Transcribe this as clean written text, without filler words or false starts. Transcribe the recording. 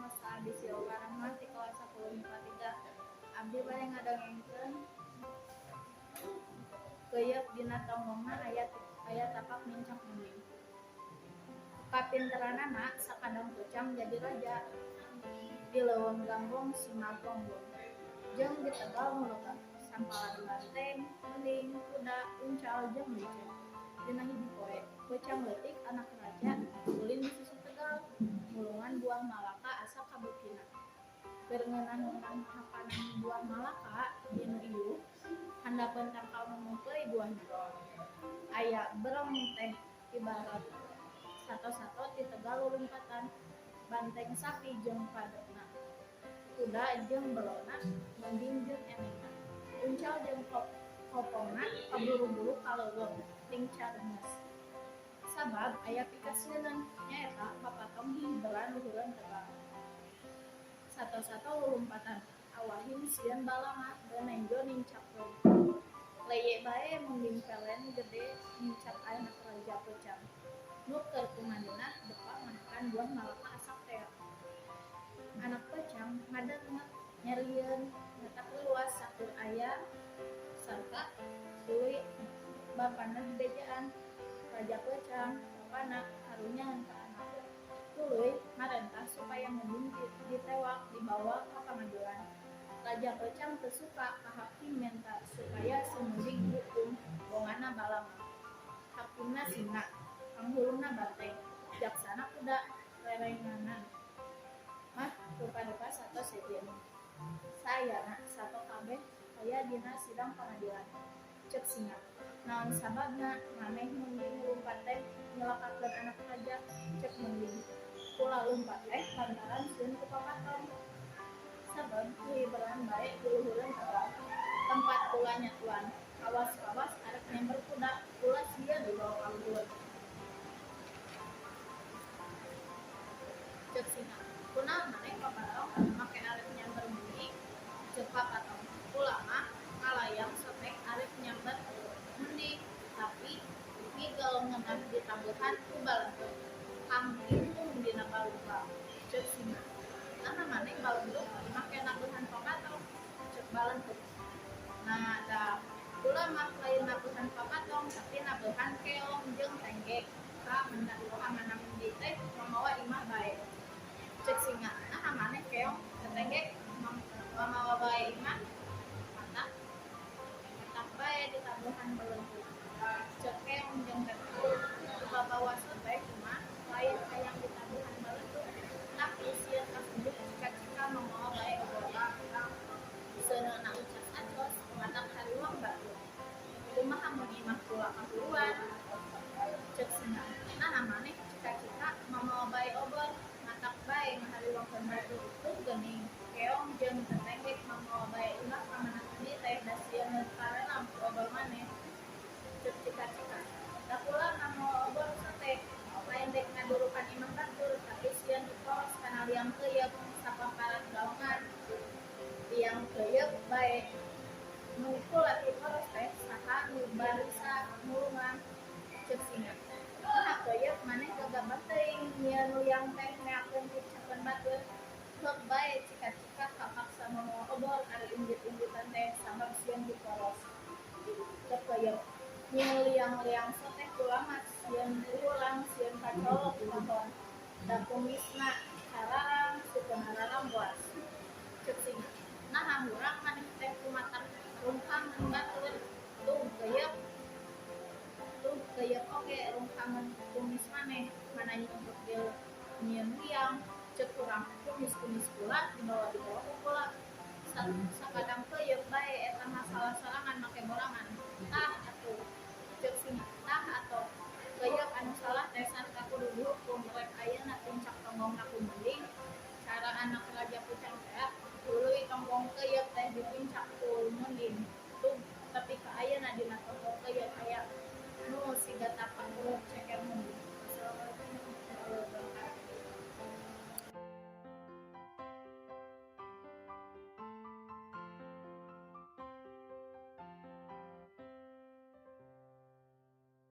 Wasta abdi Silva Rahma ti kelas 10 MIPA 3. Abdi bade ngadongengkeun Keuyeup dina tonggongna aya tapak nincak munding. Kapinteranana sakadang peucang jadi raja. Di leuweung Ganggung Simagonggong jeung di Tegal Mulukang sampalan banteng, munding, kuda, uncal jeung licin. Dina hiji poe, peucang leutik anak raja ulin di sisih tegal, mulungan buah malaka asa kabeukina. Keur ngeunah-ngeunah mahakanan buah malaka dinu iuh, handapeun tangkal nu mungkeuy buahna. Aya breng teh ibarat sato-sato ti tegal lulumpatan, banteng sapi jeung padetna, kuda jeung belona, munding jeung enengna, uncal jeung kopongna kaburu-buru ka leuweung tingcareungeus. Sabab aya pikasieuneun, nyaeta papatong hihiberan luhureun tegal. Sato-sato lulumpatan, awahin sieun balanga nenjo nincak reumput. Leye bae munding pelen gede nincak anak raja peucang. Nu keur kumandeunah depa mahakan buah malaka asak tea. Anak peucang ngadenget nyerieun matak leuwas sakur aya sarta tuluy bapana dibejaan. Raja peucang bapana karunyaeun ka anak. Tuluy marentah supaya munding ditewak dibawa ka pangadilan. Raja peucang teu suka ka hakim menta supaya si munding dihukum bongana balanga. Hakimna singa, panghuluna banteng, jaksana kuda, rerencanganna mah rupa-rupa sato sejen. Saayana sato kabeh aya dina sidang pangadilan. Ceuk singa, naon sababna maneh munding lumpat teh nyelakakeun anak raja? Ceuk munding, kula lumpat teh lantaran sieun ku papatong. Sabab hihiberan bae di luhureun tegal. Tempat kula nyatuan. Kawas-kawas arek nyamber kuda, kula sieun dibawa ka luhur. Ceuk singa, kunaon maneh papatong make arek nyamber munding? Ceuk papatong, kula mah kalayang sotek arek nyamber munding, tapi ngigel ngeunah ditambeuhan ku balentuk kangkingkung dina balungkal. Ceuk singa, naha maneh balentuk make nabeuhan papatong? Ceuk balentuk, nah da kula mah lain nabeuhan papatong tapi nabeuhan keong jeung tenggek ka mana mundi teh mamawa imah bae. Ceuk singa, naha maneh keong tenggek mamawa bae imah? Matak matak bae ditabeuhan balentuk. Ceuk keong jeung tenggek, babawa sotek mah lain hayang ditabeuhan balentuk, tapi sieun kasunduh cika-cika mamawa bae obor. Seuneuna ucas acos matak hariwang batur. Kumaha mun imah kula kahuruan? Ceuk singa, naha maneh cika-cika mamawa bae obor, matak bae ngahariwangkeun batur. Tuh geuning, keong jeung tetenggek mamawa bae imah ka mana mundi teh da sieun kareunam ku obor maneh. Ceuk cika-cika, da kula mamawa obor sotek, lain dek ngadurukan imah batur, tapi sieun diporos kana liang keuyeup sapamparan gaongan. Liang keuyeup bae nu kula piporos teh saha nu barisa mulungan? Ceuk singa, naha keuyeup maneh gagabah teuing nyieun liang teh meakeun picakeun batur. Heuk bae cika-cika kapaksa mamawa obor ari inggit-inggitan teh sabab sieun diporos. Ceuk keuyeup, nyieun liang-liang soteh kula mah sieun diulang sieun kacolok ku pahon. Da kumisna cararang sukuna raramboas. Ceuk singa, naha hurang maneh teh kumatak rungkangeun batur. Tuh keuyeup, tuh keuyeup oge rungkangeun kumis maneh, mana nyumput nyieun liang. Ceuk urang kumis-kumis kula dibawa-dibawa ku kula. Sakadang keuyeup bae eta masalah sorangan make borangan. Tah atuh. Ceuk singa,